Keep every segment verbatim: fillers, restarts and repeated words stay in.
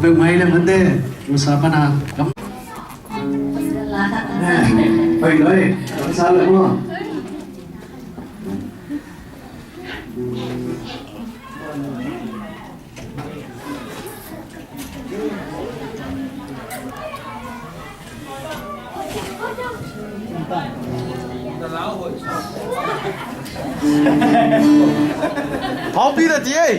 Peuhmah hi leh mate, musa pana kam. Oi, oi, kam sa leh maw. Hong pi ta ti ei.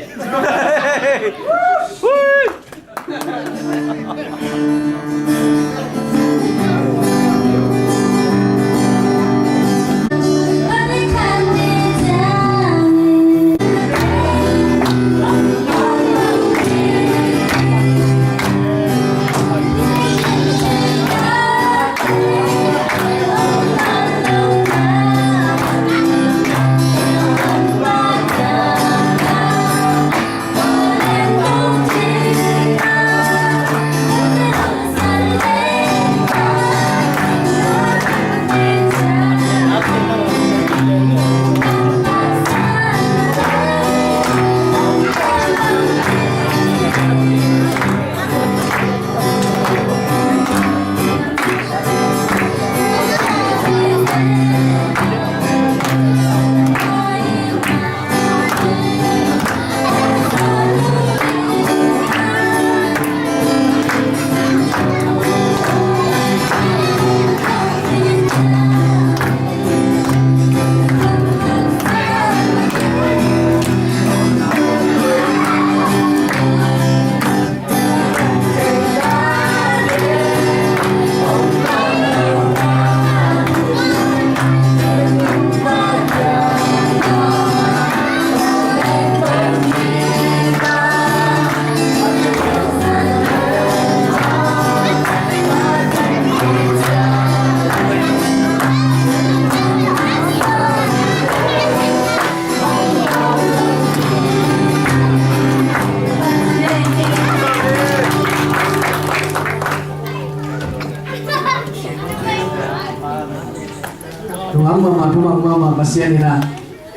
Tung ang mama, tung ang mama, Pasian in a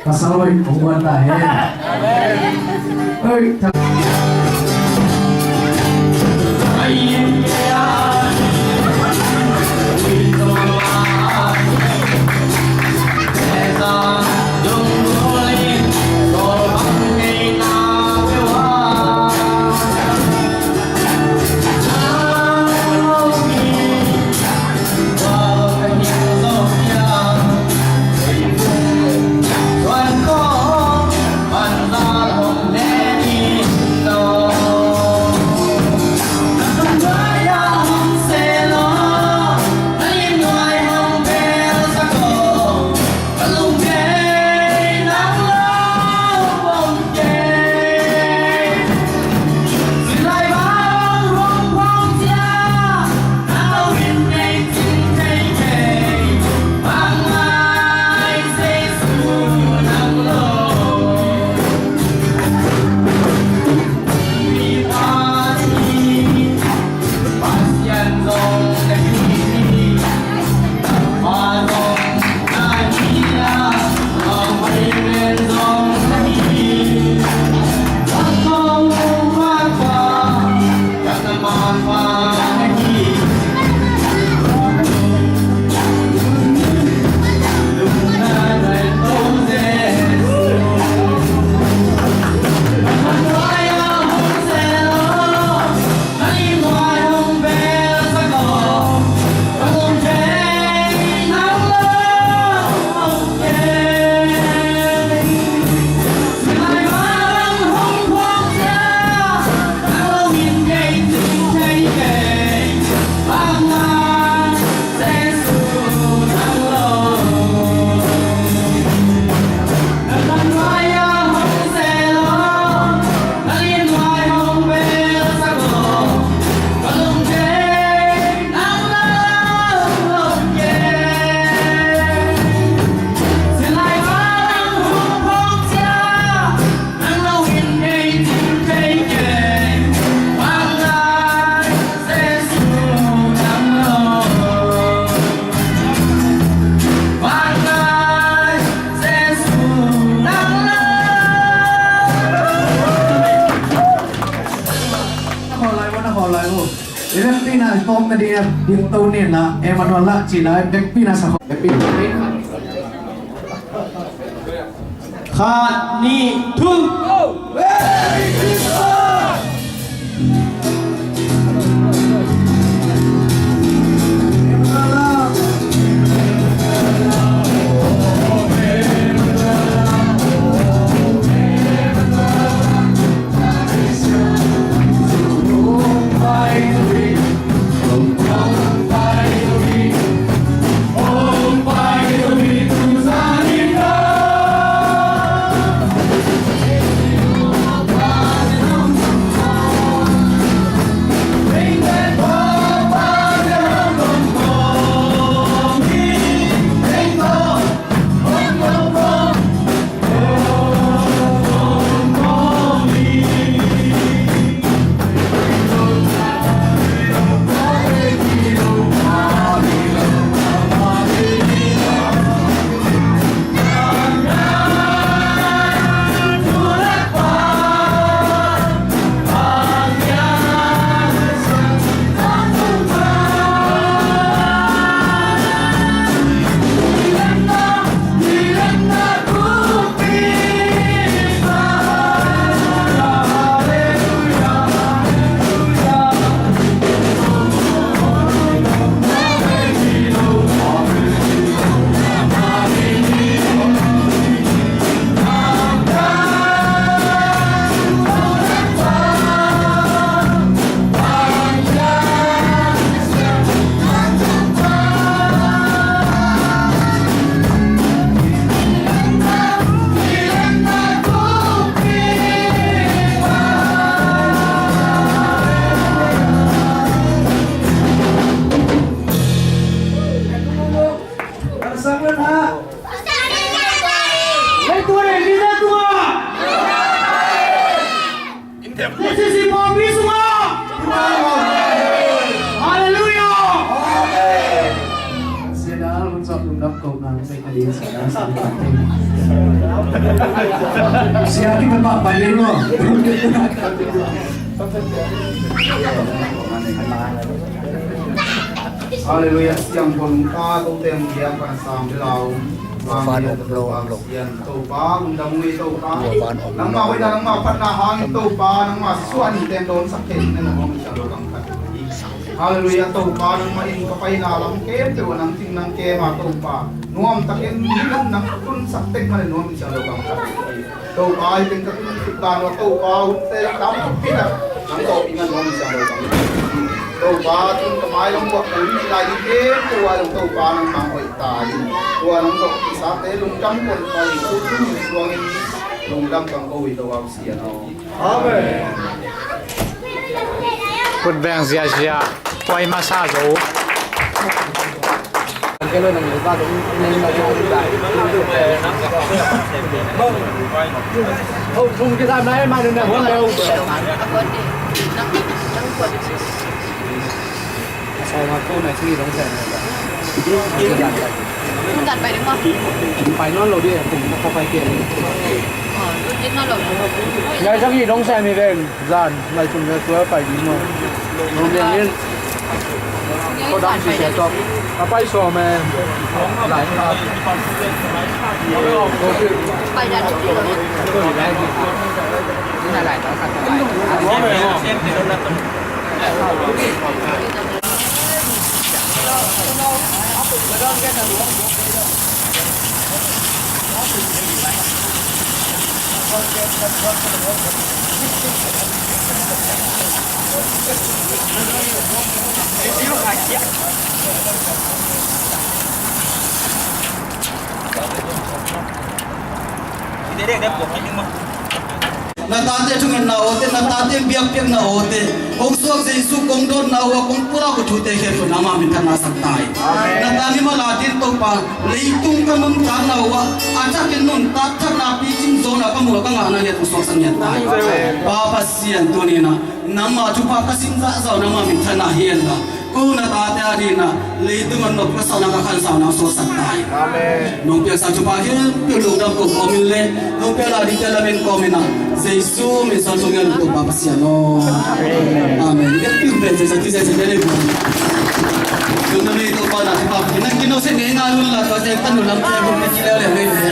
pasal hoih hong guan ta hen. Oi, ta- Vekpi na i tawm na ding a, din to ni na, Emmanuel la ci na, vekpi na sa khawng. Vekpi na. Khat, nih, thum. Halleluiah. Sia kita pa paling lo. Halleluiah. Siang pon ta to teng dia pan sam de lau. Topa lungdam ung ei Topa. Nangmah hoihna, nangmah phatna hangin Topa, nangmah suah ni teng dawnsak thei ding na nang om siang lo bang khat. Halleluiah. Topa, nangmah in ka paina lam khempeuh ah nang cing nang kem a Topa, nuamtakin nang tunsak tek manin nuam siang lo bang khat. Topa, hih teng ka tun khit dan uh Topa, hunte tam khit ah nang tawh i ngan nuam siang lo bang khat. Topa, tun ka mai lam buak ka lim lai ding khempeuh ah Topa, nangmah hoih ta in. Tua nang tawh i sate lungdam pon ta in, Jesu Khrist suangin lungdam kang ko hi Topa, sian aw. Amen. Kut beng ziazia, koi masa zo. Lai sang hi dong sem hi veng. Zan lai sung le tua pai ding maw? Nong liang in. Ko dang si sia tok. A pai sawm e. Lai kha. Pai dan. Ko ni lai. Ni na lai tang khat. Na tate thungetna awte, na tate biakpiakna awte, hong suak Jesu kong dawtna uh a kong pulak uh thute khempeuh nangmah minthanna sak ta in. Na tang himah la ding Topa, leitung ka nuntakna uh ah a thakin nuntak thakna picing zawnah ka muh a ka ngahna ngiat hong suaksak ngiat ta in. Pa, Pa, Sian tuni-in ah nangmah thupha ka sim zahzah uh nangmah minthanna hi henla, ko na tate a dingin ah leitung a nopsakna ka khansauna suaksak ta hi. Amen. Nong piaksa thupha khempeuh lungdam ko kawmin le nong piakna dingte lamen kawmin ah Jesu min suang thong ngen Topa Pasian aw. Amen. Amen. Ngen piu pen Jesu ti Jesu te le bu. Lungdam ei Topa na thupha pi na kino se ngei ngai un la tua se tanu lam te bu pi ti le le ngei le.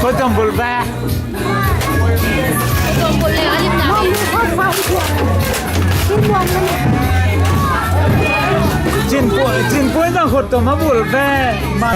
Kau campur bah. Cin puai, cin puai zang khut tua ma bul ve. Man